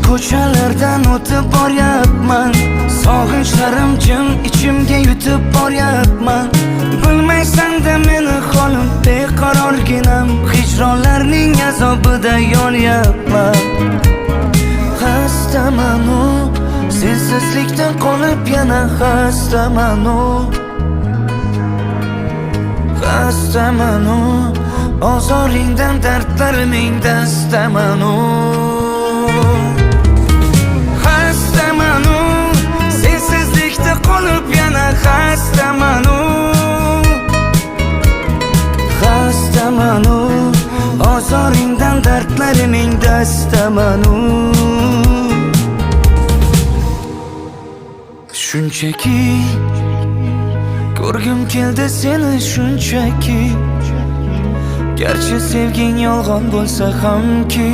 Ko'chalardan o'tib boryapman. Sog'inchlarim jim ichimga yutib boryapman. Bilmaysan-da meni holim, beqarorginam. Hijronlarning azobida yonyapman. Xastaman-u, sensizlikdan qolib yana xastaman-u. Xastaman-u, ozoringdan dardlariming dastaman-u. Xastaman-u, sensizlikda qolib yana xastaman-u. Xastaman-u, ozoringdan dardlariming dastaman-u. Shunchaki ko'rgim keldi seni, shunchaki. Garchi sevging yolg'on bo'lsa hamki.